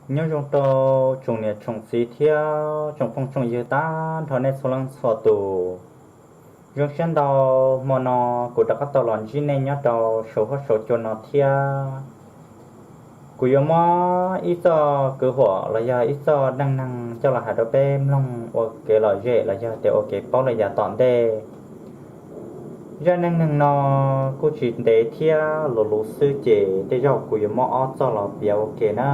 Nyob zoo rau tsoom niam tsoom txiv thiab tsoom phooj tsoom ywg tag nrho nej txhua leej txhua tus. Zoo siab ntau, hmo no kuv rov qab tau los ntsib nej nyob rau saum huab saum cua no thiab. Kuv yuav muab ib txoj kwv huam los yog ib txoj neej neeg coj los hais rau peb mloog ua kev lom zem los yog tias ua kev paub lawm yav tom ntej. Zaj neej neeg no kuj tsis ntev thiab luv luv xwb ces tej zaum kuv yuav muab ob txoj los piav ua ke na.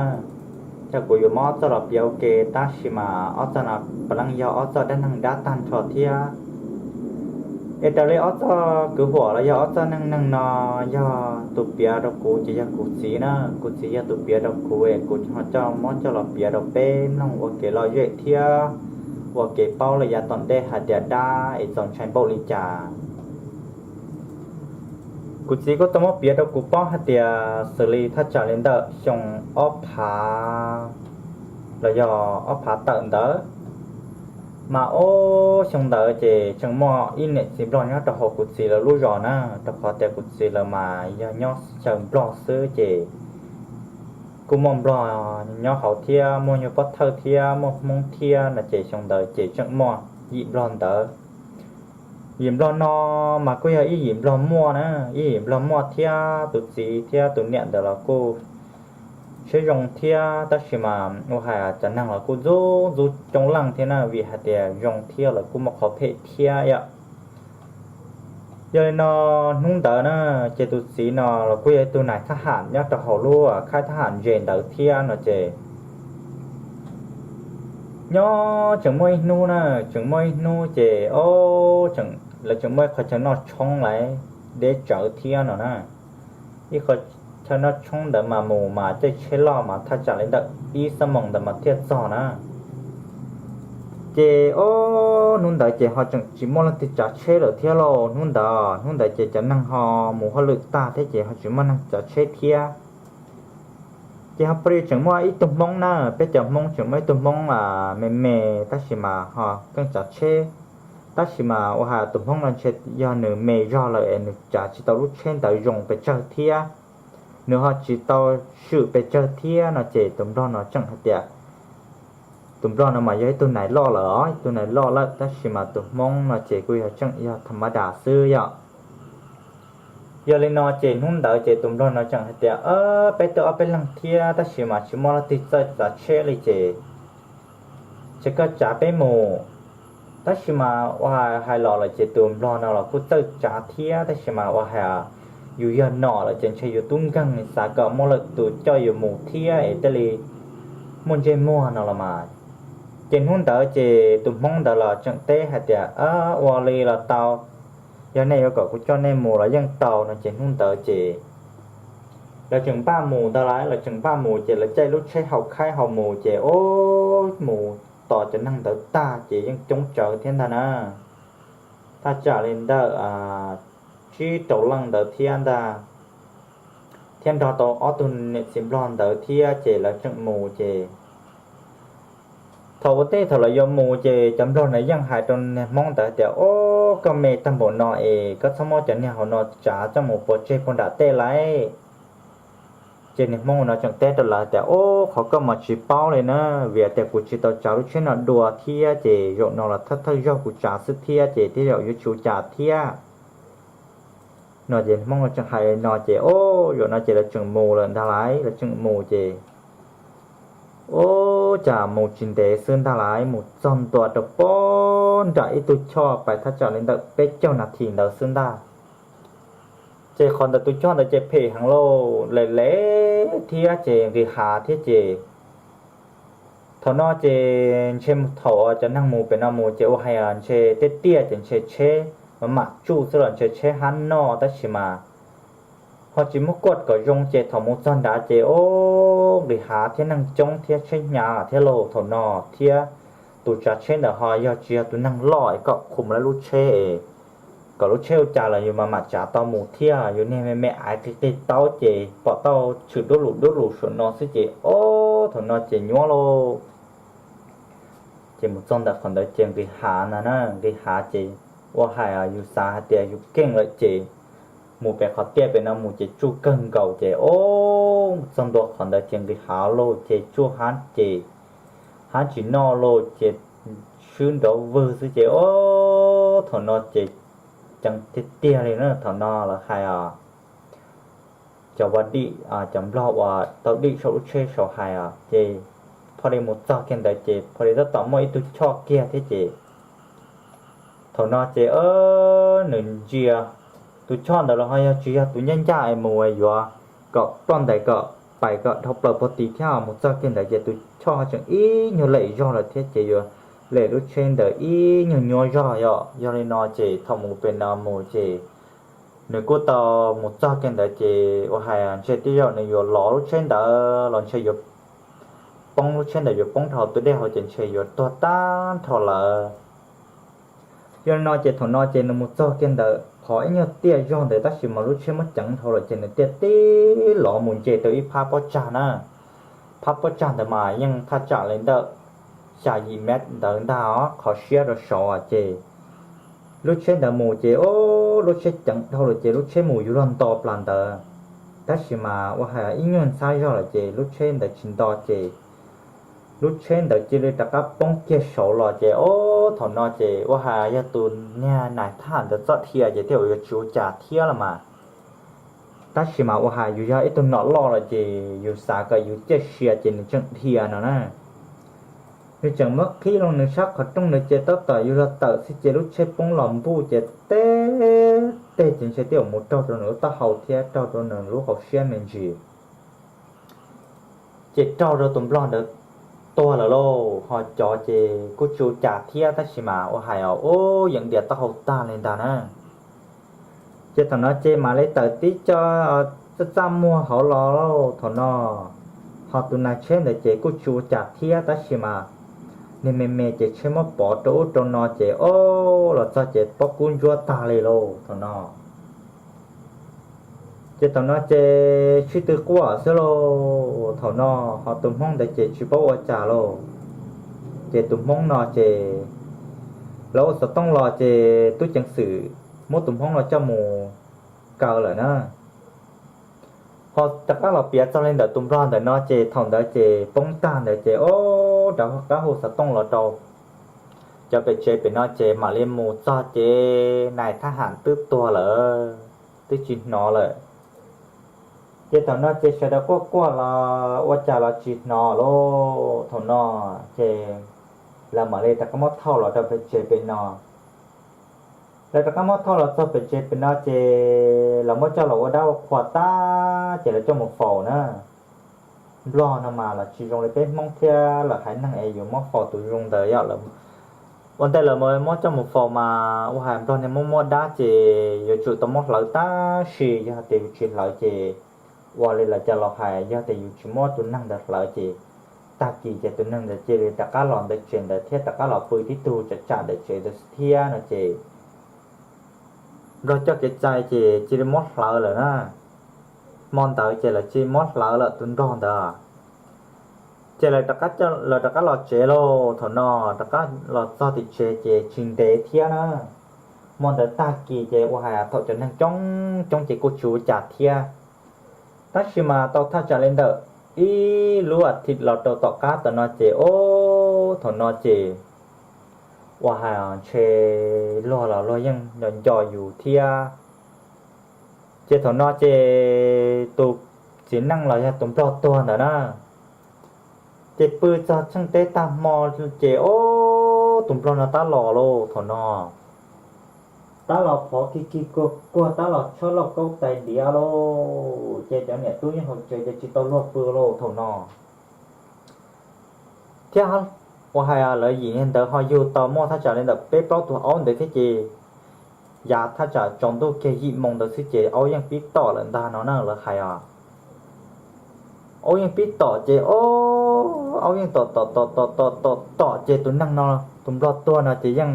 Ces kuv yuav muab ob txoj los piav ua ke tab sis mas ob txoj no puav leej yog ob txoj dab neeg dab tag nrho thiab. Es raws li ob txoj kwv huam los yog ob txoj neej neeg no yog tus piav rau kuv ces yog kuv txiv na, kuv txiv yog tus piav rau kuv es kuv ho coj muab coj los piav rau peb mloog ua kev lom zem thiab ua kev paub lawm yav tom ntej hais tias dab es txaus ntshai npaum li cas. Kuv txiv kuj tau muab piav rau kuv paub hais tias xws li thaj tsam li ntawm xyoo ob phav los yog ob phav tawm ntawd, mas ob xyoo ntawd ces tseem muaj ib niam txiv nplog nyob rau hauv kuv txiv lawv lub zos na, rau qhov tias kuv txiv lawv mas yog nyob xyaw nplog xwb ces kuj muaj nplog nyob hauv thiab muaj nyuag pob thawj thiab muaj hmoob thiab no ces xyoo ntawd ces tseem muaj yim nplog ntawd. Yim nplog no mas kuj yog ib yim nplog muaj na, ib yim nplog muaj thiab tus txiv thiab tus niam ntawd los kuj siab zoo thiab tab sis mas ua hais cov neeg los kuj ntxub ntxub coob leej thiab na vim hais tias zoo thiab lawv kuj muaj qhov phem thiab yom. Yog li no hnub ntawd na ces tus txiv no los kuj yog ib tug nais thab ham nyob rau hauv lub khaib thab ham ntse ntawd thiab no ces nyob tseem muaj ib hnub na, tseem muaj ib hnub ces o, lawv tseem muaj ib qhov chaw noj tshoob lawm deb tsawv thiab no na. Ib qhov chaw noj tshoob ntawd mas mus mas caij tsheb loj mas thaj tsam li ntawm ib xuab moos ntawd mas thiaj txog na. Ces o, hnub ntawd ces ho tseem tsis muaj leej twg tsav tsheb lawm thiab lauj. Hnub ntawd, hnub ntawd ces cov neeg ho mus hauj lwm tag thiab ces ho tsis muaj neeg tsav tsheb thiab. Ces ho pw tseem muaj ib tug hmoob na, peb cov hmoob tseem muaj ib tug hmoob me me tab sis mas ho keej tsav tsheb. Tab sis mas ua hais tus hmoob no ntshe yog nws me zog lawm es nws tsav tsis tau lub tsheb ntawd zoo pes tsawg thiab, nws ho tsis tau swm pes tsawg thiab no ces tus nplog no tseem hais tias, tus nplog no mas yog ib tug nais loj lawm os, ib tug nais loj lawm tab sis mas tus hmoob no ces kuj yog tseem yog tham ma das xwb yom. Yog li no ces hnub ntawd ces tus nplog no tseem hais tias, peb twb ob peb leeg thiab tab sis mas tsis muaj leej twg txawj tsav tsheb li ces ces koj tsav peb mus. Tab sis mas ua hais los lawm ces tus nplog no los kuj txawj tsav thiab tab sis mas ua hais yus yog nom lawm ces ntshe yus tub nkeeg xav kom muaj lwm tus coj yus mus thiab es thiaj li muaj ntsej muag no los mas. Ces hnub ntawd ces tus hmoob ntawd los tseem teb hais tias, ua li los tau, yog nej yuav kom kuv coj nej mus los yeej tau no ces hnub ntawd ces lawv tseem npaj mus ntag lauj, lawv tseem npaj mus ces lawv caij lub tsheb hauv khaib hauv mus ces o, mus tos cov neeg ntawd tag ces yeej coob tsawv thiab ntag na. Thaj tsam li ntawm tsib rau leej ntawd thiab ntag, thiab nrog tau ob tug niam txiv nplog ntawd thiab ces lawv tseem mus ces thaum ua ntej thaum lawv yuav mus ces cov nplog na yeej hais rau niag hmoob ntawd tias, o, koj me tag npaum no es koj txhob muab cov niag hauv no tsav coj mus pov tseg puag nram tej lauj. Ces niag hmoob no tseem teb rau lawv tias, o, qhov koj mas tsis paub li na, vim tias kuv tsis tau tsav lub tsheb no dua thiab ces zaum no los thawj thawj zaug kuv tsav xwb thiab ces tej zaum yuav tsis ua cas thiab no ces hmoob no tseem hais li no ces o, zaum no ces lawv tseem mus lawm ntag lauj, lawv tseem mus ces o, cas mus tsis ntev xwb ntag lauj, mus txog ntua rau puag nram ib tug choj pais thaj tsam li ntawm peb caug nas this ntawd xwb ntag. Ces qhov ntawd tus choj ntawd ces phem heev lauj, lem lem thiab ces nqis hav thiab ces thaum no ces ntshe thaum cov neeg mus pem no mus ces ua hais ntshe tiaj tiaj ces ntshe tsheb mam mam tsuj xwb los ntshe tsheb hab noj tab sis mas ho tsis muab kuaj kom zoo ces thaum mus txog nrad ces o, nqis hav thiab neeg coob thiab tsheb hnyav thiab lauj thaum no thiab tus tsav tsheb ntawd ho yog tsis yog tus neeg loj es kom khu mus lawv lub tsheb es kom lub tsheb ua cas los yus mam mam tsav tau mus thiab, yus niag me me aiv qig qig taub ces pom tau tshwm dub lus dub lus saum no xwb ces o, thaum no ces nyuaj lauj. Ces mus txog ntawm qhov ntawd ces nqis hav ntag na, nqis hav ces ua hais yus xav hais tias yus keej lawm ces mus pem qhov tiaj pem no mus ces tsuj kawg nkaus ces o, txog ntua qhov ntawd ces nqis hav lauj ces tsuj hab ces hab tsis noj lauj ces swb nrov vwg xwb ces o, thaum no ces ceev tiag tiag li na. Thaum no lawv hais os, cov vaj dim, cov nplog uas tau dim saum lub tsheb saud hais os ces phoj li mus txog kiag ntawd ces phoj li tab tom muaj ib tug choj kiag thiab ces thaum no ces nws ntsia tus choj ntawd los ho yog tsis yog tus ncaj ncaj es mus yuav kom ploj ntais kom pais kom dhau plaws puag tid thiab. Mus txog kiag ntawd ces tus choj ho tseem ib nyuag lem zog lawm thiab ces yuav lem lub tsheb ntawd ib nyuag nyuab zog yom. Yog li no ces thaum mus pem no mus ces nws kuj tau mus txog kiag ntawd ces ua hais ntshe tej zaum nws yuav lov lub tsheb ntawd los ntshe yuav poob, lub tsheb ntawd yuav poob rau hauv tus dej hauv ces ntshe yuav tuag tag nrho lawm. Yog li no ces thaum no ces nws mus txog kiag ntawd qhov ib nyuag tiaj zog ntawd tab sis mas lub tsheb muab ceev dhau lawm ces nws thiaj tib lov mus ntsia tau ib phab pob tsag na. Phab pob tsag ntawd mas yeej thaj tsam li ntawm xya yim mev ntawd ntag os, qhov siab rau saud ces lub tsheb ntawd mus ces o, lub tsheb ceev dhau lawm ces lub tsheb mus yuav luag nto plas ntawd. Tab sis mas ua hais ib nyuag ntxhab zog lawm ces lub tsheb ntawd tsis nto ces lub tsheb ntawd cia li rov qab poob kiag saud los ces o, thaum no ces ua hais yog tus niag nais thab ham ntawd txoj dhia ces thiaj yuav tsis ua cas thiab los mas. Tab sis mas ua hais yus yog ib tug nom loj lawm ces yus xav kom yus ciaj sia ces nws tseem dhia no na. Nws tseem muab qhib loo nws sab qhov rooj ntawd ces tab tom yus los tawm xwb ces lub tsheb poob los npuj ces teb teg ces ntshe twb mus raug rau nws lub taub hau thiab raug rau nws lub hauv siab me ntsis ces raug rau tus nplog ntawd tuag lawm lauj. Ho cov ces kuj tsis ua cas thiab tab sis mas ua hais os, ub, yeej dias taub hau tag li ntag na. Ces thaum no ces mam li tawm tib co txaj txaj muag hauv los lauj. Thaum no ho tus nais tsheb ntawd ces kuj tsis ua cas thiab tab sis mas niag me me ces tsheb muab pov rau ub rau no ces o, los txog ces pob kub ntsuab tag li lauj thaum no. Ces thaum no ces sib tw quaj xwb lauj. Thaum no ho tus hmoob ntawd ces tsis paub ua cas lauj. Ces tus hmoob no ces lawv ua xov tooj los ces tub ceev xwm muab tus hmoob no coj mus kaw lawm na. Ho rov qab los piav txog li ntawm tus nplog ntawm no ces thaum ntawd ces poob tag ntawd ces o, rov qab hu xov tooj los rau cov pem tsev pem no ces mam li mus txog ces nais thab ham twb tuag lawm, twb tsis hnov lawm. Ces thaum no ces sawv daws quaj quaj los ua cas los tsis hnov lauj. Thaum no ces lawv mam li rov qab muab thauj los rau pem tsev pem no. Lawv rov qab muab thauj los txog pem tsev pem no ces lawv muab coj los ua dab ua qhua tag ces lawv coj mus faus na. Nplog no mas los tsis zoo li peb hmoob thiab, lawv haiv neeg es yuav muab faus tus zoo ntawd yog lawv ua ntej lawv muab coj mus faus mas ua hais nplog niag muab muab dab ces yuav tsum tau muab hlawv tab sis yog tias yus tsis hlawv ces ua li lawv cov laus hais, yog tias yus tsis muab tus neeg ntawd hlawv ces tag kis ces tus neeg ntawd cia li rov qab los ntawm tsev ntawd thiab rov qab los pw tib tug tsam tsam ntawm tsev ntawd thiab no ces nplog coj kev txais ces cia li muab hlawv lawm na. Hmo ntawd ces lawv cia li muab hlawv lawm tus nplog ntawd. Ces lawv rov qab los tsev lauj. Thaum no rov qab los txog tim tsev ces tsis ntev thiab na. Hmo ntawd tag kis ces ua hais thaum cov neeg coob coob ces kuj tsis ua cas thiab. Tab sis mas tau thaj tsam li ntawm ib lub as thiv los rau tom qab tom no ces o, thaum no ces ua hais ntshe luag los luag yeej nco nco yus thiab. Ces thaum no ces tus txiv neej los yog tus nplog tuag ntawd na, ces pw txog tsheej teb tag hmo ces o, tus nplog no tab los lauj thaum no. Tab los phov kig kig kuag kuag tab los tshuab lauj kaub tais diav lauj, ces cov niam tub nyob hauv tsev ces tsis tau luag pw lauj thaum no. Thiab ua hais lawv yim niag ntawd ho yug tau muaj thaj tsam li ntawm peb plaub tus aub ntawd thiab ces yav thaj tsam tsaus ntuj kiag yim moo ntawd xwb ces aub yeej pib tom lawm ntag no na lawv hais os. Aub yeej pib tom ces o, aub yeej tom tom tom tom tom tom tom ces tus neeg no, tus nplog tuag no ces yeej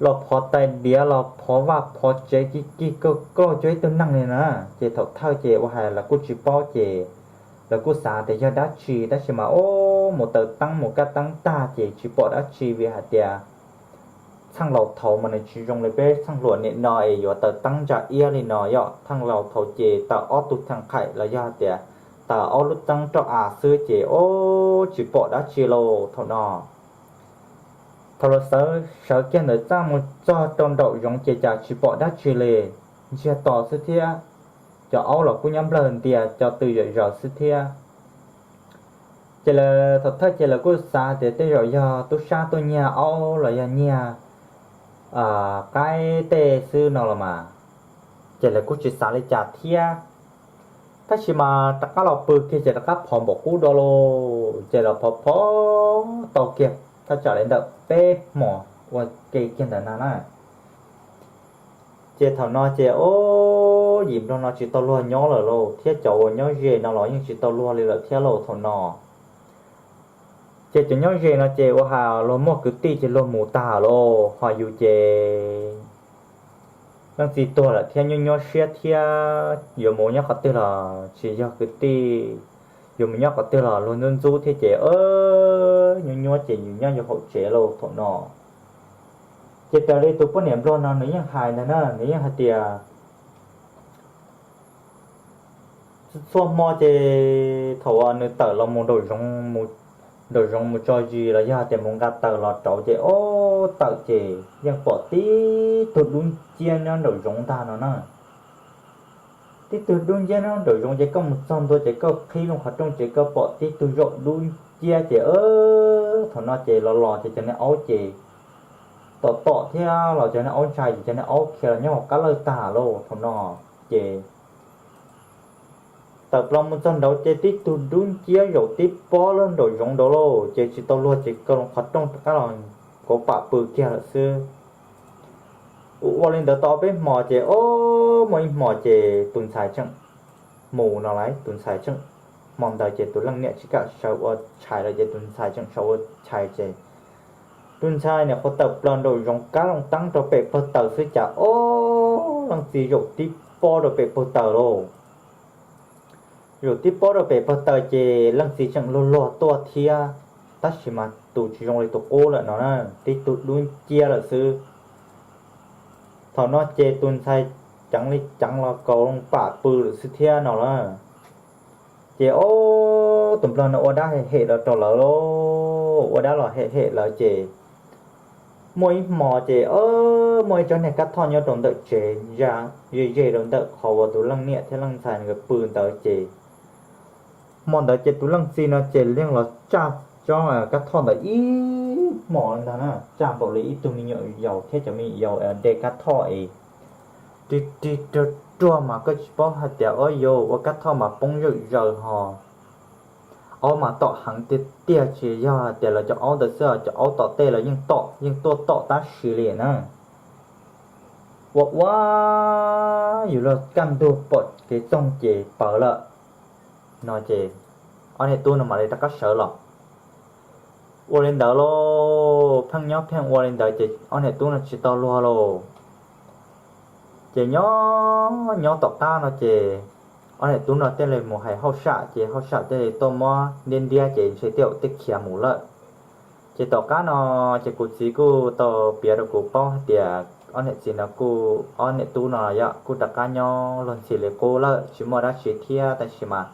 los phov tais diav los phov vaj phov tsev kig kig kaug kaug cuag ib tug neeg li na. Ces thaum thawj ces ua hais lawv kuj tsis paub ces lawv kuj xav tias yog dab tsi tab sis mas o, mus taws teeb mus kaj teeb tag ces tsis pom dab tsi vim hais tias txheej laus thaud mas nws tsis zoo li peb txheej hluas nim no es yuav taws teeb ntsa iab li no yom. Txheej laus thaud ces taws ob tug theem qhaim los yog tias taws ob lub teeb roj av xwb ces ub tsis pom dab tsi lauj thaum no. Thaum lawv sawv kiag ntawd txaj mus txog rau nraum zoov ces cas tsis pom dab tsi li, ntsiag to xwb thiab. Cov aub los kuj nyob nplawg ntias cov tw zom zaws xwb thiab. Ces lawv thaum thawj ces lawv kuj xav tias tej zaum yog tub sab tuaj nyiag aub los yog nyiag qaib tej xwb no los mas, ces lawv kuj tsis xav li cas thiab. Tab sis mas rov qab los pw kiag ces rov qab phov npaum qub dua lauj, ces los phov phov tau kiag thaj tsam li ntawm peb hmos ua ke kiag ntawd na na. Ces thaum no ces ub yim nplog no tsis tau luag nyob lawm lauj, thiab cov uas nyob ze no los yeej tsis tau luag li lawm thiab lauj thaum no. Ces cov nyob ze no ces ua cas luag muaj kwv tij ces luag mus tag lauj, ho yus ces leej txiv tuag lawm thiab nyuaj nyuaj siab thiab yuav mus nyob qhov twg los tsis yog kwv tij, yuav mus nyob qhov twg los luag ntxub ntxub thiab ces nyuaj nyuaj ces yus nyob yus hauv tsev lauj thaum no. Ces raws li tus poj niam nplog no nws yeej hais ntag na, nws yeej hais tias txhua hmo ces thaum uas nws tawm los mus nraum zoov mus tso zis los yog tias mus nqa taws los rauv ces ub tawm ces yeej pom tib tug dub nciab nyob nraum zoov ntag no na. Tib tug dub nciab nyob nraum zoov ces koj mus txog ntua ces koj qhib loo qhov rooj ces koj pom tib tug zaum dub nciab ces thaum no ces los los ces cov niag aub ces tom tom thiab los cov niag aub ntshai ces cov niag aub khiav los nyob hauv qab lawj tag lauj thaum no. Ces tawm plaws mus txog nraud ces tib tug dub nciab zaum tib pob lub nraum zoov nraud lauj, ces tsis tau luag ces kaw loo qhov rooj rov qab los kauv pam pw kiag lawm xwb. Ua li ntawd tau peb hmo ces ub muaj ib hmo ces tus ntxhais tseem mus no lauj, tus ntxhais tseem, hmo ntawd ces tus leej niam tsis kam sawv ua tshais lawm ces tus ntxhais tseem sawv ua tshais ces tus ntxhais niam qhuav tawm plaws nraum zoov kaw loo teeb rau pem pawg taws xwb cas ub leej txiv zaum tib pob rau pem pawg taws lauj. Zaum tib pob rau pem pawg taws ces leej txiv tseem luag luag tuaj thiab, tab sis mas tus tsis zoo li tus qub lawm no na, tib tug dub nciab lawm xwb. Thaum no ces tus ntxhais ceev li ceev los kaus loo pam pw lawm xwb thiab no lauj. Ces ub tus nplog no ua dab hem hem los rau lawv lauj, ua dab los hem hem lawv ces muaj ib hmo ces muaj ib tsob niag kab thoj nyob rau ntawm tsev ze ze rau ntawm qhov uas tus leej niam thiab leej ntxhais nkawd pw ntawd ces hmo ntawd ces tus leej txiv no ces leej los tsaj tsob kab thoj ntawd ib hmos ntag na, tsaj npaum li ib tug me nyuam yaus thiab cov me nyuam yaus de kab thoj es rig rig ruag ruag mas koj tsis paub hais tias ua yus ua kab thoj mas poob zawm zaws ho. Aub mas tom heev tiag tiag, tsis yog hais tias lawv cov aub ntawd xwb, cov aub tom tej los yeej tom yeej tuaj tom tab sis li na. Ua ua yus luag kaj ntug pom kev txoog ces pawv lawm no ces ob niam tub no mam li rov qab sawv los. Ua li ntawd lauj, pheej nyob pheej ua li ntawd ces ob niam tub no tsis tau luag lauj. Ces nyob nyob tom qab no ces ob niam tub no thiaj li mus hais hauj sam ces hauj sam thiaj li tuaj muab ntiab ntiab ces ntshe tej zaum tej khiav mus lawm. Ces tom qab no ces kuv txiv kuj tau piav rau kuv paub hais tias ob niam txiv no kuj, ob niam tub no yog kuj rov qab nyob luag ntxhi li qub lawm tsis muaj dab tsi thiab tab sis mas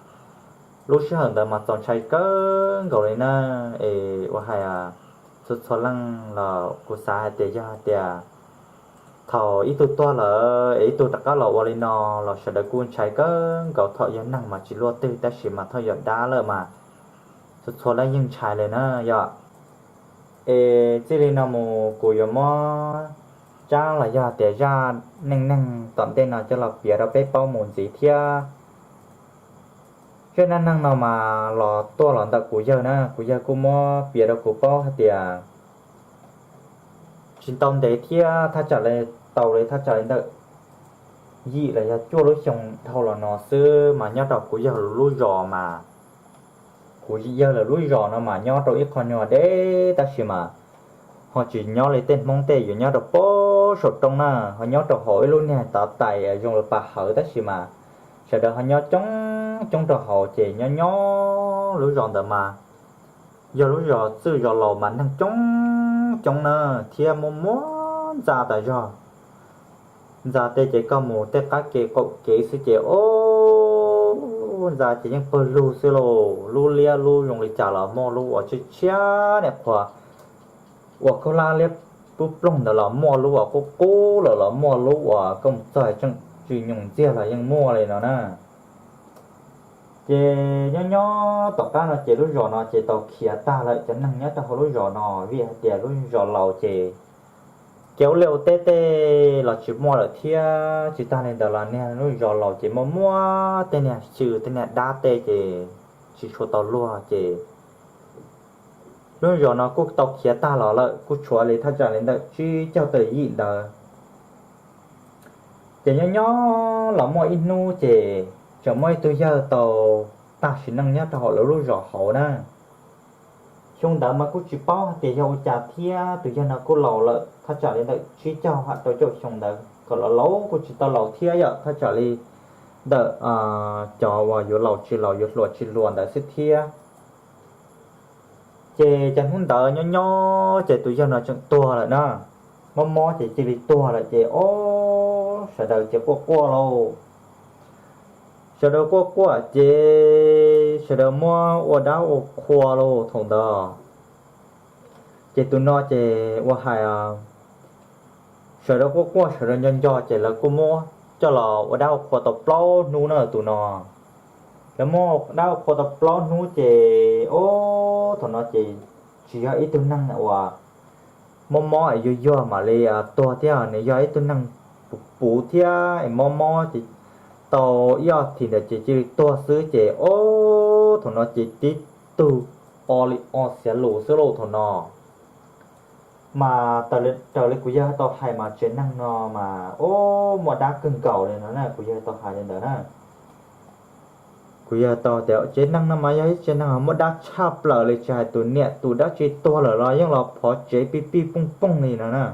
lub sij hawm ntawd mas txaus ntshai kawg nkaus li na. Es ua hais txhua txhua leej los kuv xav hais tias yog hais tias thaum ib tug tuag lawm es ib tug rov qab los ua li no los sawv daws kuj ntshai kawg nkaus, thaum yog neeg mas tsis luaj twg tab sis mas thaum yog dab lawm mas txhua txhua leej yeej ntshai li na yom. Es txij li no mus kuv yuav muab tsab los yog tias zaj neej neeg tom ntej no coj los piav rau peb paub mus ntxiv thiab. Zaj neej neeg no mas los tuaj los ntawm kuv yawg na, kuv yawg kuj muab piav rau kuv paub hais tias tsis tau ntev thiab, thaj tsam li, tau li thaj tsam li ntawm yim los yog cuaj lub xyoo dhau los no xwb mas nyob rau kuv yawg lub zos mas, kuv yawg lawv lub zos no mas nyob rau ib qho nyuag deb tab sis mas ho tsis nyob li tej Hmoob tej yuav nyob rau pem saum roob na, ho nyob rau hauv ib lub niag tav tais zoo li pas hawv tab sis mas sawv daws ho nyob coob coob rau hauv ces nyob nyob lub zos ntawd mas yog lub zos txwj zos laus mas neeg coob coob na, thiab muaj muaj ntxa tas zog. Ntxa tes ces koj mus tej qab ke qaum kev xwb ces ob ntxa ces yeej pawg lug xwb lauj, lub liab lub zoo li cas los muaj, lub uas tshiab tshiab niam qhuav uas khaub hlab liab pub ploog ntawd los muaj, lub uas qub qub lawm los muaj, lub uas koj mus txog tseem tsis nyoos ntxiag los yeej muaj li no na. Ces nyob nyob tom qab no ces lub zos no ces tau khiav tag lawm cov neeg nyob rau hauv lub zos no, vim hais tias lub zos laus ces kev ua liaj ua teb tej los tsis muaj lawm thiab. Tsis tag li ntawd los niag lub zos laus ces muaj muaj tej niag xyw tej niag dab tej ces tsis tshua tau luag ces lub zos no kuj tau khiav tag los lawm, kuj tshuav li thaj tsam li ntawm tsib caug tawm yim ntawd. Ces nyob nyob los muaj ib hnub ces tseem muaj ib tug yawg tau tag sim neej nyob rau hauv lawv lub zos hauv na. Xyoo ntawd mas kuj tsis paub hais tias yog ua cas thiab, tus yawg no kuj laus lawm thaj tsam li ntawm tsib caug ham rau caum xyoo ntawd, kom los laus kuj tsis tau laus thiab yom, thaj tsam li ntawm cov uas yuav laus tsis laus yuav hluas tsis hluas ntawd xwb thiab. Ces cas hnub ntawd nyob nyob ces tus yawg no tseem tuag lawm na. Mob mob ces cia li tuag lawm ces ob sawv daws ces quaj quaj lauj. Sawv daws quaj quaj ces sawv daws muab ua dab ua qhua lauj thaum ntawd. Ces tus no ces ua hais sawv daws quaj quaj sawv daws nco nco ces lawv kuj muab coj los ua dab ua qhua tau plaub hnub na tus no. Lawv muab dab ua qhua tau plaub hnub ces ob thaum no ces tsis yog ib tug neeg uas mob mob es yuag yuag mam li tuag thiab, nws yog ib tug neeg puv puv thiab es mob mob ces tau ib ob thim ntawd ces cia li tuag xwb ces ob thaum no ces tib tug o li o xiav lus xwb lauj thaum no. Mas raws li kuv yawg tau hais mas tsev neeg no mas ub muaj dab kawg nkaus li no na, kuv yawg tau hais li ntawd na. Kuv yawg tau tias tsev neeg no mas yog ib tsev neeg muaj dab tshaj plaws li, tsis hais tus niam tus dab tsi tuag lawm los yeej los phov tsev pij pij pooj pooj li no na.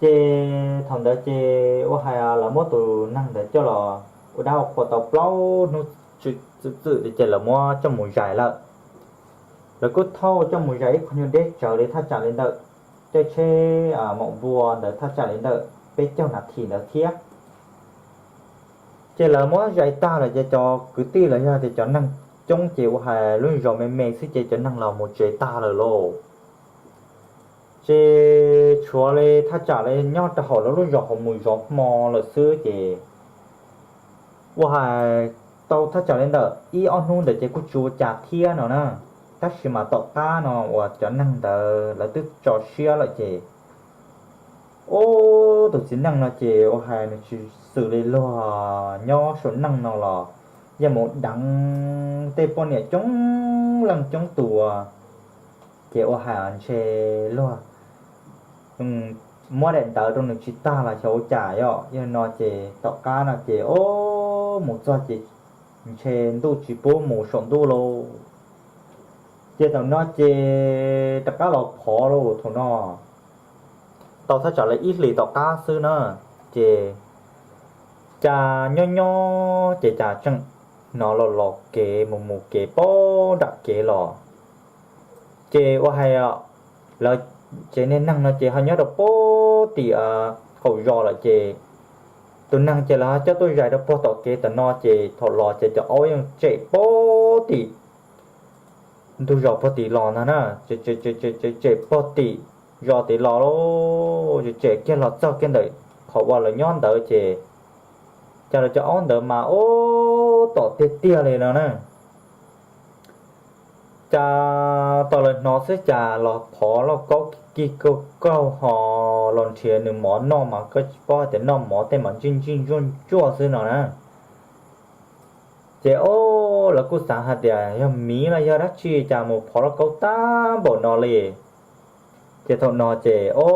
Ces thaum ntawd ces ua hais lawv muab tus neeg ntawd coj los ua dab ua qhua tau plaub hnub txwm txwm ces lawv muab coj mus zais lawm. Lawv kuj thauj coj mus zais ib qho nyuag deb tsawv li thaj tsam li ntawm caij tsheb maum npua ntawd thaj tsam li ntawm peb caug nas this ntawd thiab. Ces lawv muab zais tag lawm ces cov kwv tij los yog tias cov neeg coob ces ua hais lub zos me me xwb ces cov neeg los mus tsev tag lawm lauj. Ces tshuav li thaj tsam li nyob rau hauv lawv lub zos hauv mus zov hmo lawm xwb ces ua hais tau thaj tsam li ntawm ib ob hnub ntawd ces kuj tsis ua cas thiab no na. Tab sis mas tom qab no uas cov neeg ntawd lawv twb tso siab lawm ces ub tus txiv neej no ces ua hais nws tsis xws li luag nyob saum neej no los yeej mus deev tej poj niam coob leej coob tus, ces ua hais ntshe luag muab daim ntawv rau nws tsis tag los xyov ua cas yom. Yog no ces tom qab no ces ub mus txog ces ntshe ntuj tsis pub mus saum ntuj lauj. Ces thaum no ces rov qab los phov lauj thaum no. Tau thaj tsam li ib hlis tom qab xwb na, ces cas nyob nyob ces cas tseem hnov los los kev mus mus kev pog nram kev los. Ces ua hais lawv tsev niag neeg no ces ho nyob rau pog tim qaum zos lawm ces tus neeg ces lawv ho coj tuaj zais rau pog tom kev tom no ces thaum los ces cov aub yeej tsem pog tim ntug zos pog tim los ntag na, tsem pog tim zos tim los lauj, tsem kiag los txog kiag ntawm qhov uas lawv nyob ntawd ces cas lawv cov aub ntawd mas ub tom tiag tiag li no na. Cas tau lawv hnov xwb cas los phov lauj kaub kig kaug kaug ho los nrhiav nws mov noj mas koj tsis paub hais tias noj mov tej mas ntsij ntsij ntsuaj ntsuaj xwb no na. Ces o lawv kuj xav hais tias yog miv los yog dab tsi cas mus phov lauj kaub tag npaum no li. Ces thaum no ces o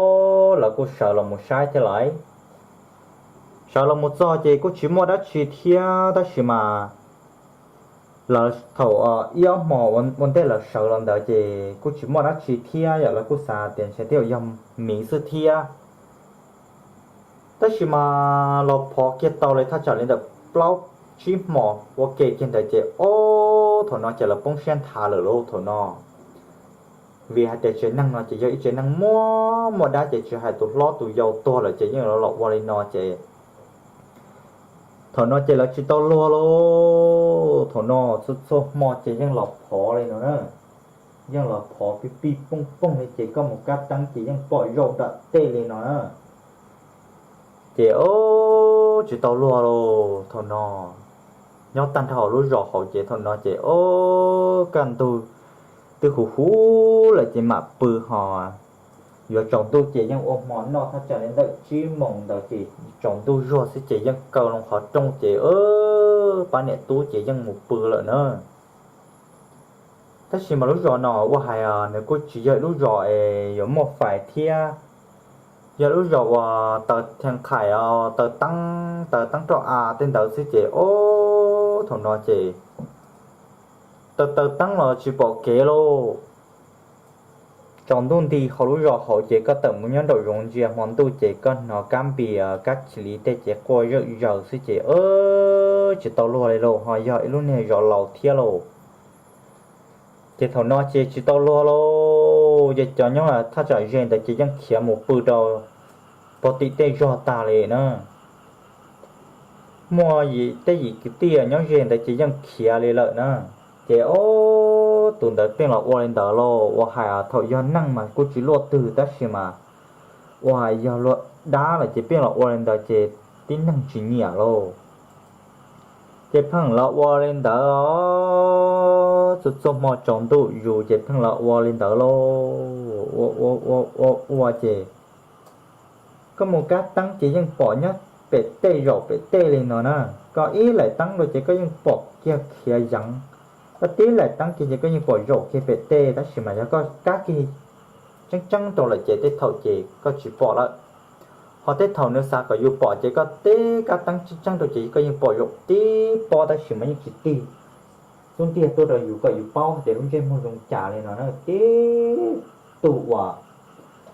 lawv kuj sawv los mus saib thiab lawm. Sawv los mus txog ces kuj tsis muaj dab tsi thiab tab sis mas lawv thaum ib ob hmo ua ntej lawv sawv los ntawd ces kuj tsis muaj dab tsi thiab yom, lawv kuj xav tias ntshe twb yog miv xwb thiab. Tab sis mas los phov kiag tau li thaj tsam li ntawm plaub tsib hmo ua ke kiag ntawd ces o thaum no ces lawv poob siab nthav lawm lauj thaum no. Vim hais tias tsev neeg no ces yog ib tsev neeg muaj muaj dab ces tsis hais tus hlob tus yau tuag lawm ces yeej los ua li no ces thaum no ces lawv tsis tau luag lauj. Thaum no txhua txhua hmo ces yeej los phov li no na, yeej los phov pij pij pooj pooj li ces koj mus kab teeb ces yeej pom zaum nram tej li no na. Ces o, tsis tau luag lauj. Thaum no nyob tag nrho hauv lub zos hauv ces thaum no ces o, kaj ntug twb huv huv lawm ces mam pw ho yuav tsaus ntuj ces yeej ua hmo noj thaj tsam li ntawm tsib moos ntawd ces tsaus ntuj zuag xwb ces yeej kaw loo qhov rooj ces pab niam tub ces yeej mus pw lawm na. Tab sis mas lub zos no ua hais nws kuj tsis yog lub zos es yuav muaj fais thiab, yog lub zos uas taws thiaj qhais, taws teeb taws teeb roj av tej ntawd xwb ces o, thaum no ces taws taws teeb los tsis pom kev lauj. Tsaus ntuj nti hauv lub zos hauv ces koj tawm mus nyob nraum zoov ntsia hmo ntuj ces koj hnov kab npis kab chim li tej ces quaj zawj zaws xwb ces tsis tau luag li lauj, ho yog ib lub niag zos laus thiab lauj. Ces thaum no ces tsis tau luag lauj, ces cov nyob thaj tsam ze ntawd ces yeej khiav mus pw rau pem tim tej zog tag li na. Muaj tej yim kwv tij nyob ze ntawd ces yeej khiav li lawm na. Ces o, tus ntawd pheej los ua li ntawd lauj, ua hais thaum yog neeg mas kuj tsis luaj twg tab sis mas ua hais yog luag dab lawm ces pheej los ua li ntawd ces tib neeg tsis nyiam lauj. Ces pheej los ua li ntawd, txhua txhua hmo tsaus ntuj zus ces pheej los ua li ntawd lauj. Ua ua ua ua ces koj mus kab teeb ces yeej pom nyob pem tej zaum pem tej li no na. Koj ib laim teeb rau ces koj yeej pom kiag khiav yeev. Koj tib laim teeb kiag ces koj yeej pom zaum kiag pem tej tab sis mas yog koj kab kiag tseeb tseeb rau lawm ces tej thaum ces koj tsis pom lawm. Ho tej thaum nws xav kom yus pom ces koj tib kab teeb tseeb tseeb rau ces koj yeej pom zaum tib pob tab sis mas yeej tsis tig xub ntiag tuaj rau yus kom yus paub hais tias lub ntsej muag zoo cas li no na. Tib tug uas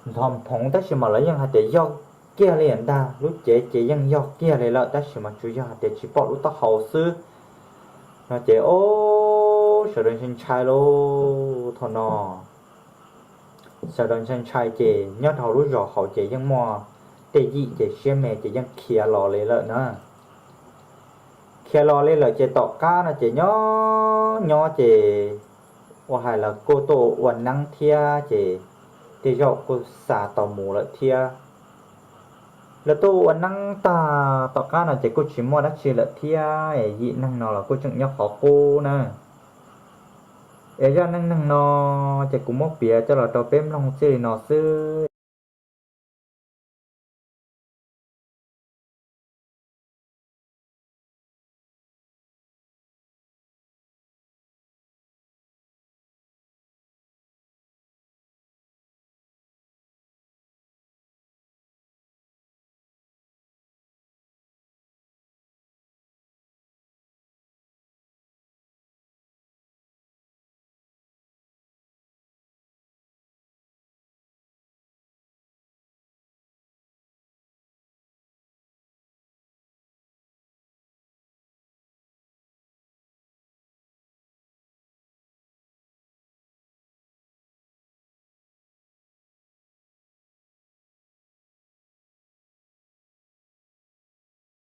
ntxhov phoov tab sis mas lawv yeej hais tias yog kiag li ntag, lub cev ces yeej yog kiag li lawm tab sis mas tsuas yog hais tias tsis pom lub taub hau xwb no ces o, sawv daws ntshai ntshai lauj. Thaum no sawv daws ntshai ntshai ces nyob rau hauv lub zos hauv ces yeej muaj tej yim ces siab me ces yeej khiav los li lawm na. Khiav los li lawm ces tom qab no ces nyob nyob ces ua hais lawv kuj tuaj ua neeb thiab ces tej zaum kuj xa tau mus lawm thiab. Lawv tuaj ua neeb tag tom qab no ces kuj tsis muaj dab tsi lawm thiab, yim neeg no los kuj tseem nyob qhov qub na. Es zaj neej neeg no ces kuv muab piav coj los rau peb mloog txij li no xwb.